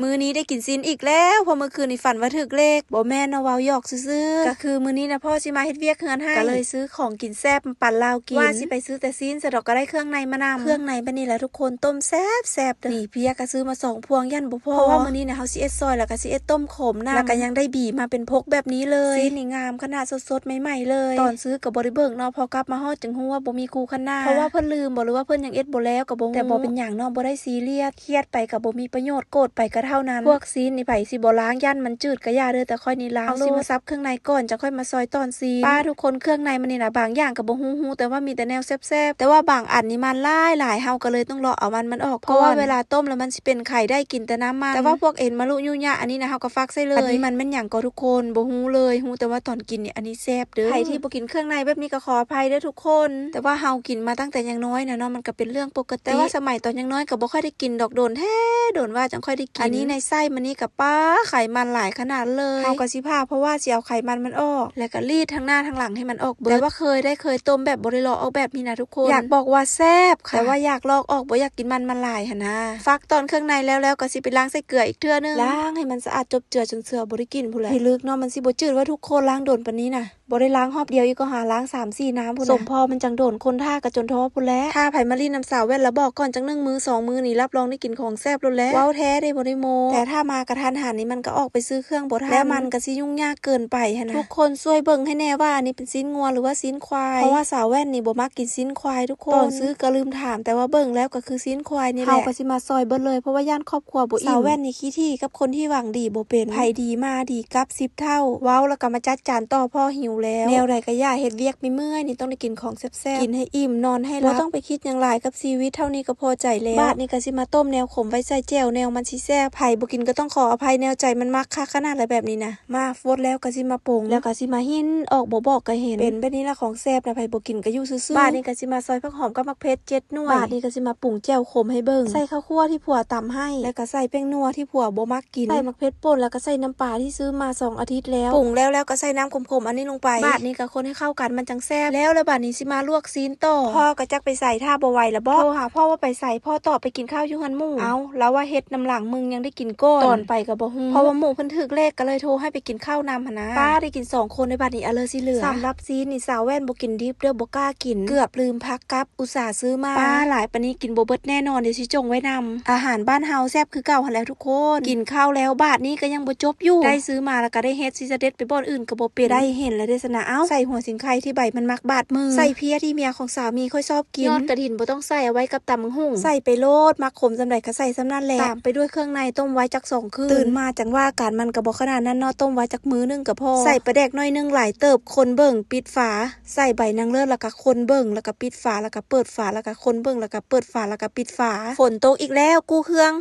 ມື້ນີ້ໄດ້ກິນຊີ້ນອີກແລ້ວ ເພາະມື້ຄືນນີ້ຝັນວ່າຖືກເລກ. ບໍ່ແມ່ນເນາະ ເວົ້າຫຍອກຊື່ໆ. ກໍຄືມື້ນີ້ນະພໍ່ຊິມາເຮັດວຽກເຮືອນໃຫ້ ກໍເລີຍຊື້ຂອງກິນແຊບມາປັນລາວກິນ. ວ່າຊິໄປຊື້ແຕ່ຊີ້ນສະດອກ ກໍໄດ້ເຄື່ອງໃນມານຳ. ເຄື່ອງໃນບັດນີ້ລະທຸກຄົນ ຕົ້ມແຊບໆເດີ້. ບີເພຍກໍຊື້ມາສອງພວງ ຢ້ານບໍ່ພໍ ເພາະວ່າມື້ນີ້ນະ ເຮົາຊິເຮັດຊອຍ ແລ້ວກໍຊິເຮັດຕົ້ມຂົມນຳ. ແລ້ວກໍຍັງໄດ້ບີມາເປັນພົກແບບນີ້ເລີຍ. ຊີ້ນນີ້ງາມຂະໜາດ ສົດໆໃໝ່ໆເລີຍ. ຕອນຊື້ກໍບໍ່ໄດ້ເບິ່ງເນາະ ພໍກັບມາຮອດຈຶ່ງຮູ້ວ່າບໍ່ມີຄູ່ຂັນໜ້າ ເພາະວ່າເພິ່ນລືມບໍ ຫຼືວ່າເພິ່ນຍັງເຮັດບໍ່ແລ້ວກໍບໍ່ຮູ້. ແຕ່ບໍ່ເປັນຫຍັງເນາະ ບໍ່ໄດ້ຊີຣຽສ. ຄຽດໄປກໍບໍ່ມີປະໂຫຍດ ໂກດໄປກໍເທົ່ານັ້ນ. ພວກຊີ້ນນີ້ໃຜຊິບໍ່ລ້າງ ຢ້ານມັນຈືດກໍຢ່າເດີ້ ແຕ່ຂ້ອຍນີ້ລ້າງໂລດ. ເຮົາຊິມາສັບເຄື່ອງໃນກ່ອນ ຈັ່ງຄ່ອຍມາຊອຍຕອນຊີ້ນ. ປ້າ ທຸກຄົນ ເຄື່ອງໃນມັນນີ້ນະ ບາງຢ່າງກໍບໍ່ຮູ້ ຮູ້ແຕ່ວ່າມີແຕ່ແນວແຊບໆ. ແຕ່ວ່າບາງອັນນີ້ມັນຫຼາຍໆ ເຮົາກໍເລີຍຕ້ອງເລາະເອົາມັນມັນອອກກ່ອນ ເພາະວ່າເວລາຕົ້ມແລ້ວມັນຊິເປັນໄຂ້ ໄດ້ກິນແຕ່ນ້ຳມັນ. ແຕ່ວ່າພວກເອັນມະລຸຍຸຍະອັນນີ້ນະ ເຮົາກໍຟັກໃສ່ເລີຍ. ອັນນີ້ມັນແມ່ນຫຍັງກໍທຸກຄົນ ບໍ່ຮູ້ເລີຍ ຮູ້ແຕ່ວ່າຕອນກິນນີ້ ອັນນີ້ແຊບເດີ້. ໃຜທີ່ບໍ່ກິນເຄື່ອງໃນແບບນີ້ກໍຂໍອະໄພເດີ້ທຸກຄົນ. ແຕ່ວ່າເຮົາກິນມາຕັ້ງແຕ່ຍັງນ້ອຍນະເນາະ ມັນກໍເປັນເລື່ອງປົກກະຕິ. ແຕ່ວ່າສະໄໝຕອນຍັງນ້ອຍກໍບໍ່ຄ່ອຍໄດ້ກິນດອກ ດົນແທ້ດົນວ່າຈັ່ງຄ່ອຍໄດ້ກິນ. ອັນນີ້ໃນໄສ້ມັນນີ້ກໍປ້າ ໄຂມັນຫຼາຍຂະໜາດເລີຍ. ເຮົາກໍຊິຜ່າ ເພາະວ່າຊິເອົາໄຂມັນມັນອອກ ແລ້ວກໍລີດທາງໜ້າທາງຫຼັງໃຫ້ມັນອອກເບິດ. ແຕ່ວ່າເຄີຍໄດ້ເຄີຍຕົ້ມແບບບໍ່ໄດ້ເລາະອອກແບບນີ້ນະທຸກຄົນ. ຢາກບອກວ່າແຊບ ແຕ່ວ່າຢາກລອກອອກ ບໍ່ຢາກກິນມັນມັນຫຼາຍຫັ້ນນາ. ຟັກຕອນເຄື່ອງໃນແລ້ວໆ ກໍຊິໄປລ້າງໃສ່ເກືອອີກເທື່ອໜຶ່ງ ລ້າງໃຫ້ມັນສະອາດຈົບເຈືອ ຈົນເຊື່ອບໍ່ໄດ້ກິນພຸ້ນແຫຼະ. ພິລຶກເນາະ ມັນຊິບໍ່ຈືດວ່າທຸກຄົນ ລ້າງດົນປານນີ້ນະ. ບໍ່ໄດ້ລ້າງຮອບດຽວອີກກໍຫາລ້າງສາມສີ່ນ້ຳພຸ້ນນະ. ສົມພໍມັນຈັ່ງດົນ ຄົນຖ້າກໍຈົນທໍ້ພຸ້ນແຫຼະ. ຖ້າໃຜມາຫຼິ້ນນຳສາວແວ່ນລະບອກກ່ອນຈັກໜຶ່ງມື້ສອງມື້ນີ້ ຮັບຮອງໄດ້ກິນຂອງແຊບໂລດແຫຼະ. ເວົ້າແທ້ເດ້ ບໍ່ໄດ້ໂມ້. ແຕ່ຖ້າມາກະທັນຫັນນີ້ ມັນກໍອອກໄປຊື້ເຄື່ອງບໍ່ທັນ ແລ້ວມັນກໍຊິຫຍຸ້ງຍາກເກີນໄປຫັ້ນນະ. ທຸກຄົນຊ່ວຍເບິ່ງໃຫ້ແດ່ວ່າອັນນີ້ເປັນຊີ້ນງົວ ຫຼືວ່າຊີ້ນຄວາຍ ເພາະວ່າສາວແວ່ນນີ້ບໍ່ມັກກິນຊີ້ນຄວາຍທຸກຄົນ. ຕອນຊື້ກໍລືມຖາມ ແຕ່ວ່າເບິ່ງແລ້ວກໍຄືຊີ້ນຄວາຍນີ້ແຫຼະ. ເຮົາກໍຊິມາຊອຍເບິດເລີຍ ເພາະວ່າຢ້ານຄອບຄົວບໍ່ອີ່ມ. ສາວແວ່ນນີ້ຂີ້ຖີ່ກັບຄົນທີ່ຫວັງດີບໍ່ເປັນ ໃຜດີມາດີກັບສິບເທົ່າ. ເວົ້າແລ້ວກໍມາຈັດຈານຕໍ່ ພໍຫິວແລ້ວ. ແນວໃດກໍຢ່າ ເຮັດວຽກເມື່ອຍໆນີ້ຕ້ອງໄດ້ກິນຂອງແຊບໆ ກິນໃຫ້ອີ່ມ ນອນໃຫ້ຫຼັບ ບໍ່ຕ້ອງໄປຄິດຫຍັງຫຼາຍກັບຊີວິດ ເທົ່ານີ້ກໍພໍໃຈແລ້ວ. ບາດນີ້ກໍຊິມາຕົ້ມແນວຂົມໄວ້ໃສ່ແຈ່ວ ແນວມັນຊິແຊບ. ໃຜບໍ່ກິນກໍຕ້ອງຂໍອະໄພ ແນວໃຈມັນມັກຄັກຂະໜາດແຫຼະແບບນີ້ນະ. ມາຟົດແລ້ວກໍຊິມາປົງ ແລ້ວກໍຊິມາຫີນອອກ ບໍ່ບອກກໍເຫັນ. ເປັນແບບນີ້ລະຂອງແຊບນະ ໃຜບໍ່ກິນກໍຢູ່ຊື່ໆ. ບາດນີ້ກໍຊິມາຊອຍຜັກຫອມກັບໝາກເຜັດເຈັດໜ່ວຍ. ບາດນີ້ກໍຊິມາປຸງແຈ່ວຂົມໃຫ້ເບິ່ງ ໃສ່ເຂົ້າຂົ້ວທີ່ຜົວຕຳໃຫ້ ແລ້ວກໍໃສ່ແປ້ງນົວທີ່ຜົວບໍ່ມັກກິນ ໃສ່ໝາກເຜັດປົ່ນ ແລ້ວກໍໃສ່ນ້ຳປາທີ່ຊື້ມາສອງອາທິດແລ້ວ. ປຸງແລ້ວແລ້ວກໍໃສ່ນ້ຳຂົມໆອັນນີ້ລົງໄປ. ບາດນີ້ກໍຄົນໃຫ້ເຂົ້າກັນ ມັນຈັ່ງແຊບ. ແລ້ວລະບາດນີ້ຊິມາລວກຊີ້ນຕໍ່. ພໍ່ກໍຈັກໄປໃສ ຖ້າບໍ່ໄຫວລະບອກ. ໂທຫາພໍ່ວ່າໄປໃສ ພໍ່ຕອບໄປກິນເຂົ້າຢູ່ເຮືອນໝູ່. ເອົ້າ ລາວວ່າເຮັດນຳຫຼັງມຶງ ຍັງໄດ້ກິນກ່ອນ ຕອນໄປກໍບໍ່ຮູ້ ເພາະວ່າໝູ່ເພິ່ນຖືກເລກ ກໍເລີຍໂທໃຫ້ໄປກິນເຂົ້ານຳຫັ້ນນາ. ປ້າໄດ້ກິນສອງຄົນໃນບາດນີ້ ອະເລີຊິເຫຼືອ. ສຳລັບຊີ້ນນີ້ ສາວແວ່ນບໍ່ກິນດິບເດີ້ ບໍ່ກ້າກິນ ເກືອບລືມພັກກັບ ອຸດສ່າຊື້ມາ. ປ້າຫຼາຍປານນີ້ກິນບໍ່ເບິດແນ່ນອນ ດຽວຊິຈົ່ງໄວ້ນຳ. ອາຫານບ້ານເຮົາແຊບຄືເກົ່າຫັ້ນແຫຼະທຸກຄົນ. ກິນເຂົ້າແລ້ວບາດນີ້ກໍຍັງບໍ່ຈົບຢູ່ ໄດ້ຊື້ມາແລ້ວກໍໄດ້ເຮັດ ຊິສະເດັດໄປບ່ອນອື່ນກໍບໍ່ເປັນ. ໄດ້ເຫັນແລ້ວເດ້ຊັ້ນນະ. ເອົ້າ ໃສ່ຫົວສີໄຄທີ່ໃບມັນມັກບາດມື ໃສ່ເພຍທີ່ເມຍຂອງສາມີຂ້ອຍຊອບກິນ ຍອດກະດິນບໍ່ຕ້ອງໃສ່ ເອົາໄວ້ກັບຕຳບັກຫຸ່ງ. ໃສ່ໄປໂລດ ມັກຂົມສ່ຳໃດກໍໃສ່ສ່ຳນັ້ນແຫຼະ. ຕາມໄປດ້ວຍເຄື່ອງໃນ ຕົ້ມໄວ້ຈັກສອງຄືນ ຕື່ນມາຈັ່ງວ່າ ອາການມັນກໍບໍ່ຂະໜາດນັ້ນເນາະ ຕົ້ມໄວ້ຈັກມື້ໜຶ່ງກໍພໍ. ໃສ່ປາແດກໜ້ອຍໜຶ່ງຫຼາຍເຕີບ ຄົນເບິ່ງ ປິດຝາ. ໃສ່ໃບນາງເລີດ ແລ້ວກໍຄົນເບິ່ງ ແລ້ວກໍປິດຝາ ແລ້ວກໍເປີດຝາ ແລ້ວກໍຄົນເບິ່ງ ແລ້ວກໍເປີດຝາ ແລ້ວກໍປິດຝາ. ຝົນຕົກອີກແລ້ວ ກູ້ເຄື່ອງ.